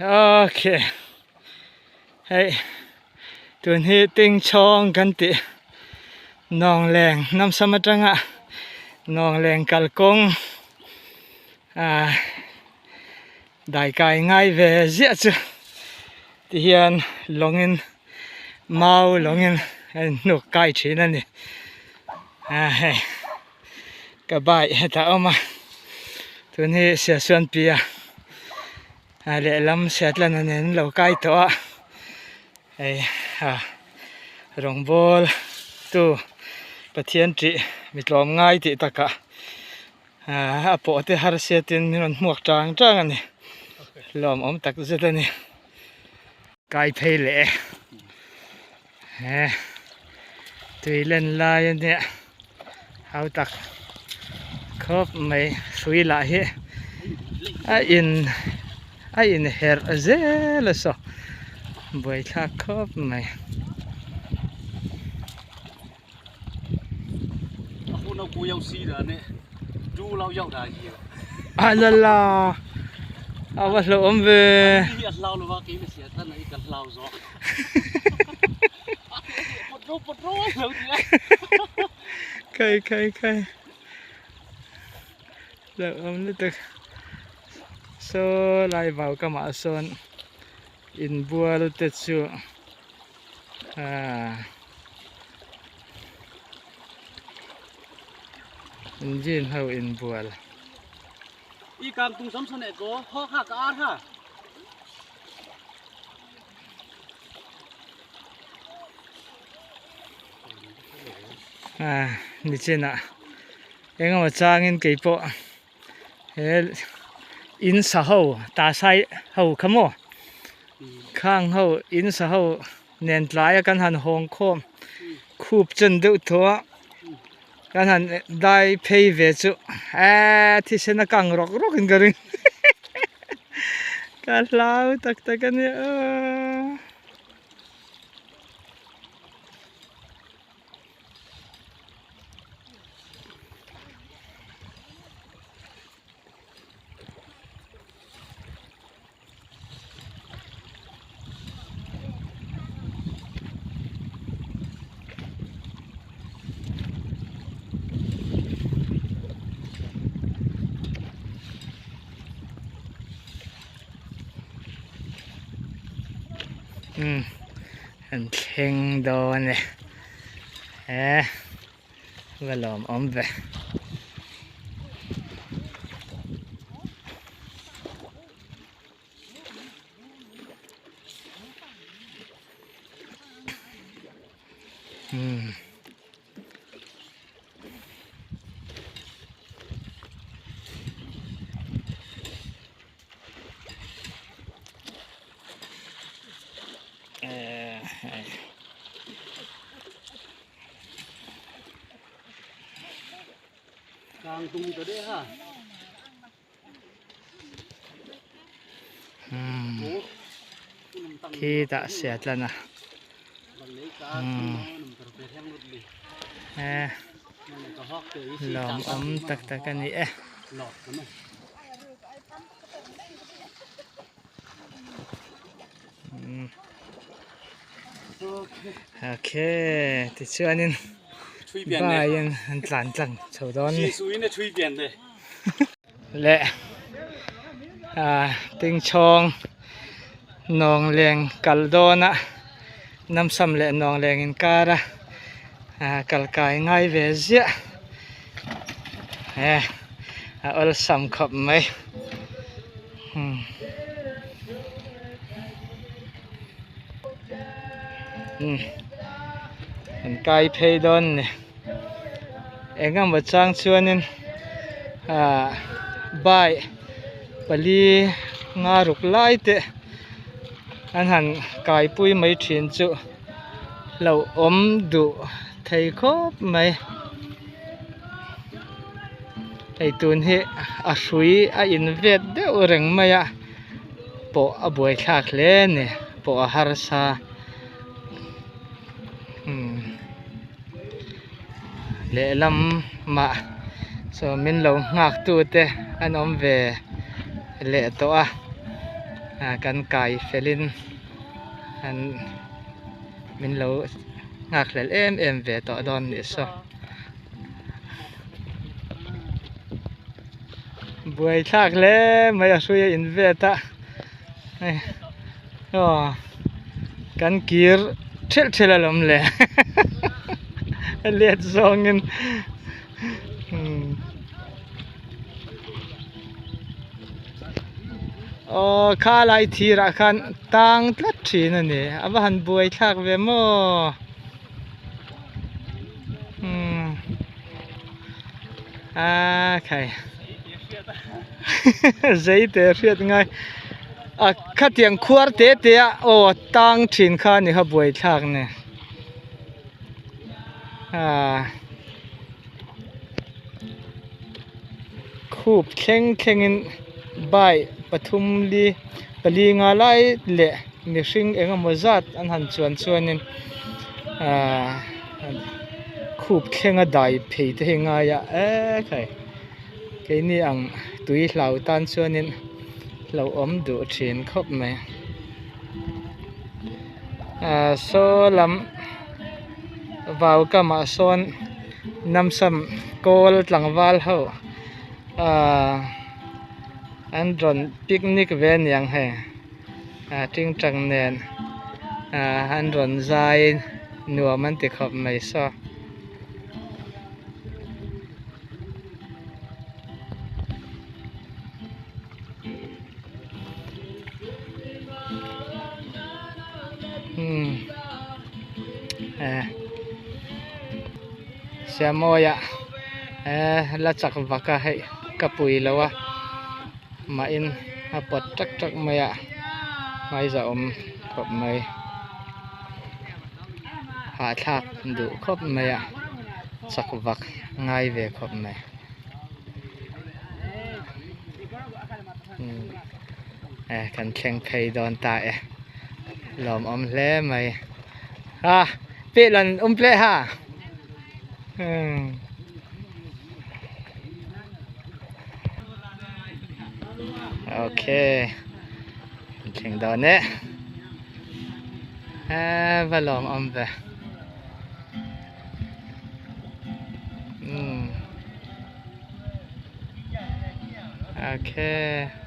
Ok hei tun hi Tingchhawng kan tih Nawngleng Namsam atanga Nawngleng kalkawng ah daikai ngai ve ziah chu tihian lawngin mau lawngin a inhnuk kai thin a ni ah hei. Ka bike hetah a awm a tun hi Siasuanpia a lehlam Siatlana nen an lo kai tawh a hei a rawngbawl tu Pathian tih mi tlawm ngai tih takah ah a pawh te har siatin min rawn hmuak tang tang a ni lawmawm tak zet a ni. Kai phei leh e he tui len lai a nia hau tak khawp mai hrui lah hi a in a in herh zel a saw buaithlak khawp mai. A la la a va hlauhawm ve khai khai khai hlauhawm lutuk saw lai vau kamah sawn inbual te chu ah engine ho inbual. Ah nichinah engemaw changin keipawh he in sa ho tah sai ho kha maw khang ho in sa ho nen tlai a kan han hawng khawm khup chen deuh tawh a kan han dai phei ve chu eee thisen a kang rawk rawk in ka ring ka hlau tak tak a nia aw. Umm an thleng dawn e he va lawmawm ve. Umm. Khi tah sia tlan a lawmawm tak tak a ni e. Okay tichuanin baiin an tlan tlang chho dawn ni leh ah tingchhawng nawng leng kal dawn a namsam leh nawng leng inkar a ah kal kai ngai ve ziah eh a awlsam khawp mai umm an kai phei dawn a ni eng emaw chang chuanin ah bike pali nga ruk lai te an han kaipui mai thin chu hlauhawm duh thei khawp mai hei tun hi a hrui a in vet deuh reng mai a pawh a buaithlak hle a ni pawh a harsa umm lehlamah saw min lo nghak tu te an awm ve leh tawh a. Kan kai felin an min lo nghak hlel em em ve tawh dawn nih saw. Buai thlak hle mai a hrui a in vet a hei aw kan kir thelh thelh alawm le a let zawngin umm aw khalai thirah khan tang tlat thin a ni a va han buai thlak ve maw. Umm a khai zei te hriat ngai a khatiang khuar te te a aw tang thin kha a ni kha buai thlak ni ah khup thleng thleng in bike pathum li pali nga lai leh mihring eng emaw zat an han chuan chuan in ahh khup thlenga dai phei te hi ngai a eee khai keini ang tui hlau tan chuan in hlauhawm duh thin khawp mai ahh saw lam vau kamah sawn namsam kawl tlangval ho ahh an rawn picnic ve aniang hei ah tingtang nen ah an rawn zai nuam an ti khawp mai saw. Umm eh Siamawia eh la chak vak a hei ka pui lo a mahin a pawt tak tak mai a hmaizahawm khawp mai hahthlak duh khawp mai a chak vak ngai ve khawp mai. Eh kan thleng phei dawn ta e lawmawm hle mai ha peh lan um ple ha hmm okay kan thleng dawn e eh va lawmawm ve hmm. Okay.